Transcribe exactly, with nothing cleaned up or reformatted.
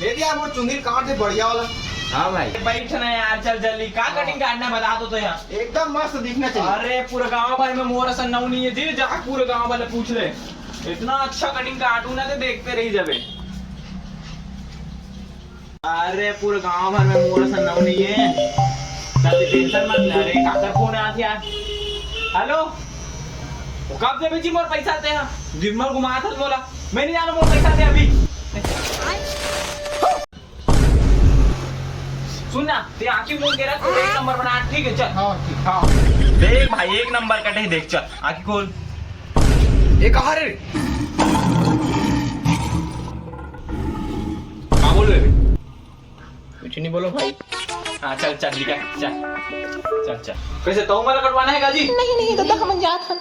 ले दिया, मोर चुंदी काट दे बढ़िया वाला। हाँ भाई। बैठ ना यार, चल जल्दी। का कटिंग काटना है बता तो, तो यहाँ। एकदम मस्त दिखना चाहिए। अरे पूरा गांव भर में मोर असन नऊ नहीं है जी, जा पूरा गांव वाले पूछ ले। इतना अच्छा कटिंग काटू ना तो देखते रही जबे। अरे पूरा गांव भर में मोर असन नऊ नहीं है। चल टेंशन मत ले। अरे काकर फोन आत यार। हेलो। वो कब देबे जी मोर पैसा ते? दिन भर घुमात हस मोला। मैं नहीं जाना मोर पैसा ते अभी। सुन ना, ते आंखी मूंद के रख, एक नंबर बना, ठीक है, चल। हाँ, ठीक। हाँ। देख भाई, एक नंबर कटे, देख, चल, आंखी खोल। एक आ रे। हाँ, बोलो बे। कुछ नहीं बोलो भाई। हाँ, चल, चल, निकल, चल। चल, चल। कैसे, तऊ मला कटवाना है का जी? नहीं, नहीं, दादा, हम जात हन।